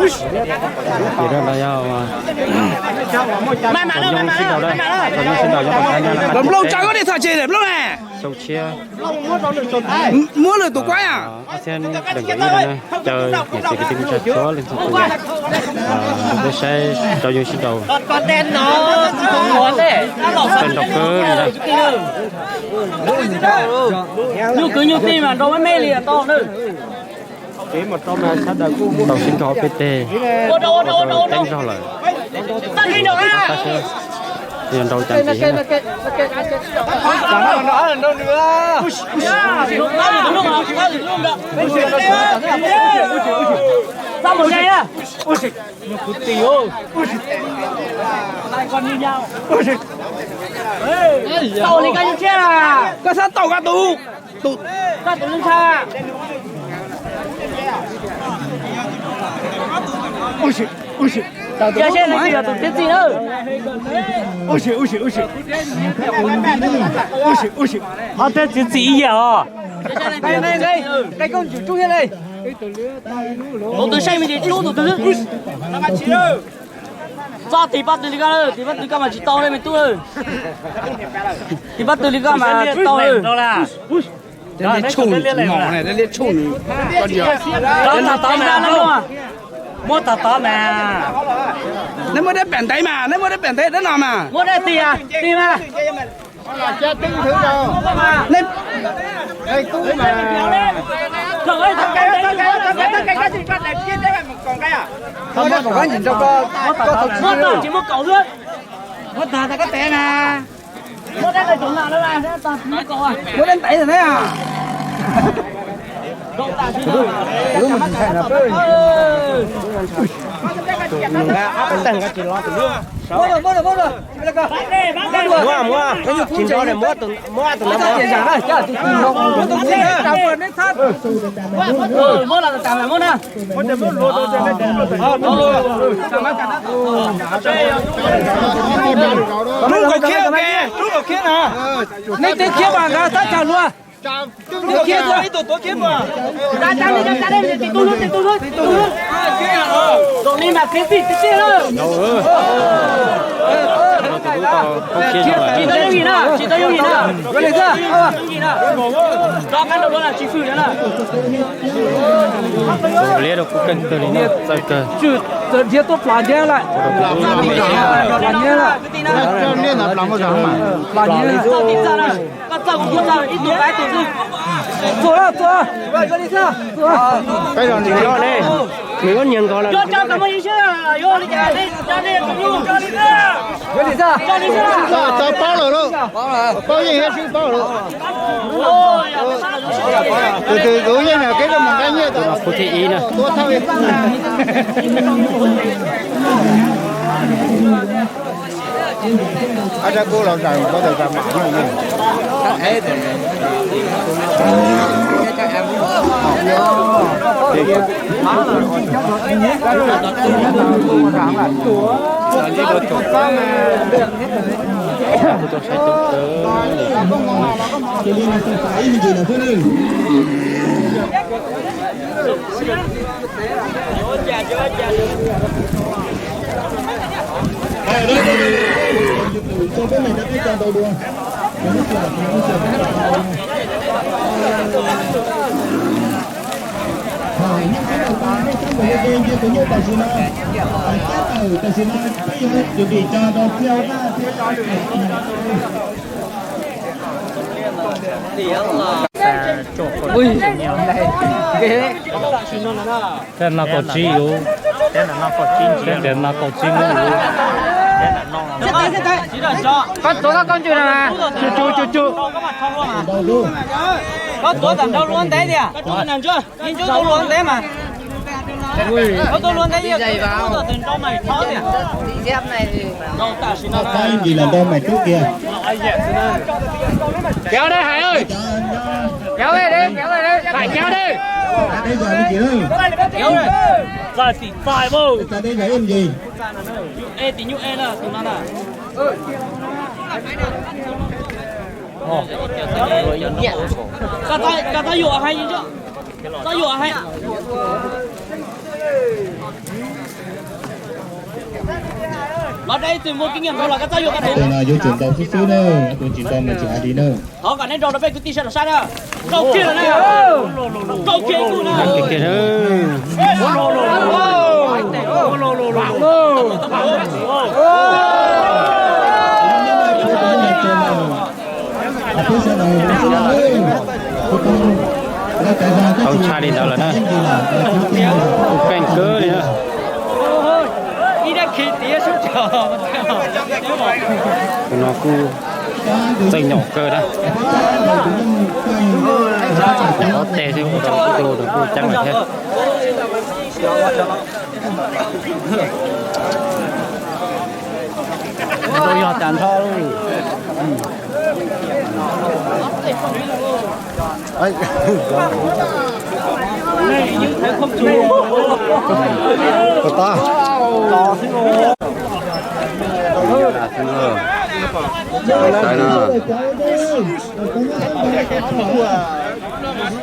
Ces no yog cov yooj sib nraus, cov yooj sib nraus nyob rau sab Nyab Laj qab teb. Nplooj tsa koj dej txhom tsev nplooj ne. Xyoo tshiab muab lwm tus kuab yom. Ob txhiab nees nkaum ib no caw niam txiv kwv tij neej tsa txhua leej txhua tus tuaj saib cov yooj sib nraus tawg nrau kawg li ntag. Nyuj kwv nyuj tij mas nrau me me li tau na. Tau sib nrau peb teg, teeb zog lawm. Tab sis yog nrau cas ntxiv na. Tau li koj tus, koj tus tus, koj tus ntsa. Cia seb leej twg yog tus txiav txim na. Ob tug txiav txim ib yam os. Tus twg seej me ntsis rub tus twg. Txob tig pab twg li koj, tig pab twg koj mas tsis tau li me tub. Tig pab twg li koj mas tsis tau li. Liab tshuj nws mos ne, liab tshuj nws. Tov tod mas, muab tod tod mas. Nej muab dab pem ntev mas, nej muab dab pem ntev dab no mas. Muab dab tig, tig mas. Muab tod tsis muab kaum xwb. Muab tod tod koj tev mas. Muab dab ntev na. Muab, muab, tsis nrov, muab tus no. Muab los tas mas muab na. Rub kom khiab, rub kom khiab na. Nej teb khiab mas nkawd tab tsam luag. Teb khiab tuaj, ib tug tuav khiab tuaj. Zoo li mas khiab txij tib tij lawm. Tsis tau yooj yim na, tsis tau yooj yim na. Rov qab rau lawm tsis hwm lawm na. Liab rau kuv keej kawg li no, txawj kawg. Txawm nrhiav tuaj plam nrhiav lawm. Plam nrhiav lawm. Plam nrhiav. Koj txawj kuv kuj txawj, ib tug pab ib tug xwb. Txuas, txuas. Nws nyiag nkaus lawm. Tau paub lawm lauj. Paub yeej thiab sib paub lawm. Tus twg kuv yeej nrog kev rau mus nqa nyiaj tau. Tus no phub thib ib na. Ab, rab kub los zam, koj tau zam mam no. Teb no kaum tsib lub, teb no kaum tsib lub. Koj tuav koj koj ntswg na. Tsum tsum tsum tsum. Koj tuav tam nraud luag ntev tiag. Yeej ntsub tuav luag ntev mas. Koj tuav luag ntev yeej ntsub tuav tam nraud mas thov tiag. Nraud tam sim no. Kev dab hais, kev dab, kev dab, txais tim txais. Nyuj e, tim nyuj e na, tus no na. Koj tab yuam hais, tab yuam hais. Tus no yuav tsum ntaus xwb xwb na, tus tsis ntaus mas tsis hais li na. Thov kom neb nrog rau peb kwv tij sawv daws saib na. Nrau kiag lawm na. Nrau kiag kuj na. Tau ntshai li ntawd lawm na. Keej kawg li na. Tus no kuj txawj nyom kawg na. Ob teg xwb ua rau kuj ceeb lawm thiab. Yog tas nrho.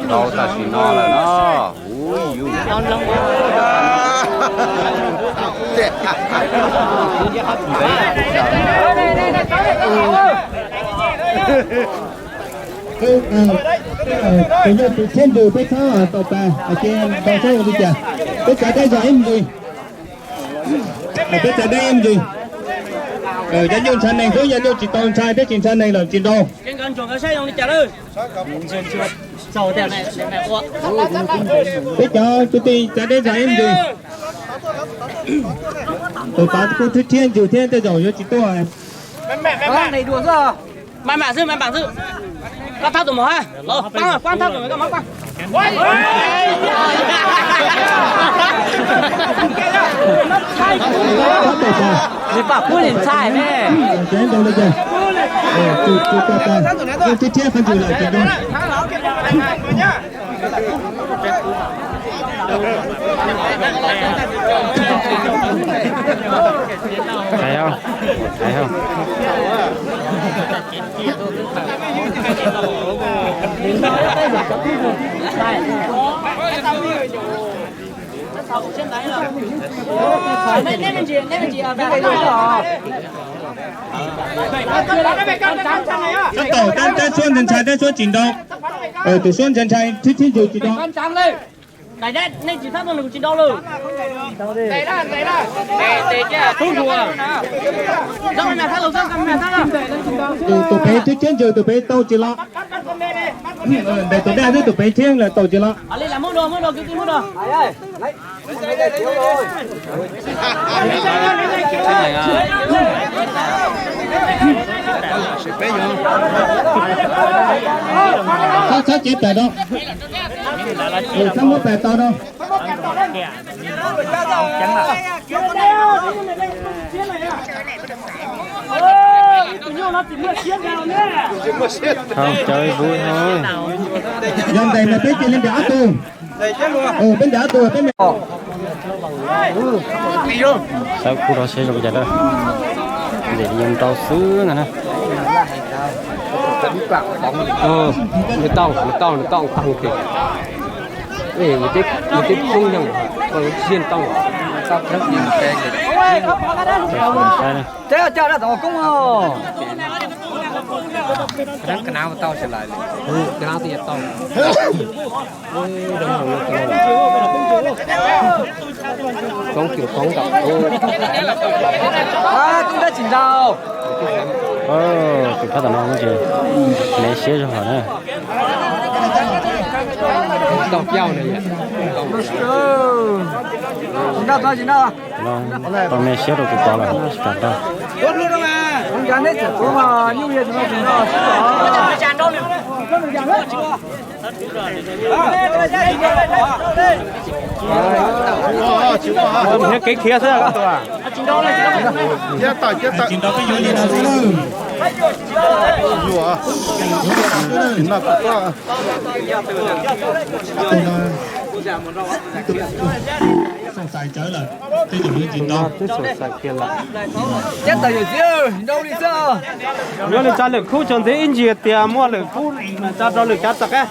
Rau tam sim no lawm no. Tus yog tus txhiab ntws peb txhob tau tas, ces ntaus saib zoo li cas. Peb txav deb zog ib ntsis. Peb txav deb ib ntsis. Yog nyuj ntshai neeg xwb, yog nyuj tsis tau ntshai thiab tsis ntshai neeg lawm tsis ntaus. Peb cov kwv tij txav deb zog ib ntsis. Tus tav kuj thwb thiab ntsws thiab tej zaum yuav tsis tuaj. Maj mam xwb, maj mam xwb. Koj thab tus mos ha, los pab, pab thab tus mos, koj mos pab. Nws pam pub nim ntshai ne. Thiab thiab qhov ntsws lawm ces no. Hais os, hais os. Tab tom tab tab suab ntshai ntshai tab suab tsis nrau. Tus suab ntshai ntshai thib thib ntsws tsis nrau. Tus pem thib thib ntsws tus pem tau tsis los. Ntes tus daj xwb tus pem thiab lawm tau tsis los. Txhob txhob cev pam rau. Txhob muab pam tau rau. Yog ntes mas peb cia li ntes ob tug. Peb ntes ob tug peb me. Xav kuj rau seb zoo cas dab. Ntes li nrau xwb ntag na. Nws tau, nws tau, nws tau nqaas kiag. Nws twb poob nyoog, nws tsis tau. Saib na. Kab nas tau tsis lais li. Kab nas twb yuav tau. Koob cus koob nram. Tus dab tsis nrau. Tus phab tom no ces me siab zog hov na. Tau piauj na. Tsis nrau, tsis nrau. Tau me siab rau tus tod lawm tsis kam nrau. Thiab kev khiav xwb. Tsis nrau peb yuav li no xwb. Yuav, no kuv koj. Xav tsawv lawm, tej zaum yuav tsis nrau. Yuav li tsa lwm khub tso ntxiv ib ntsis tias muaj lwm khub tsa rau lwm cav txog qab.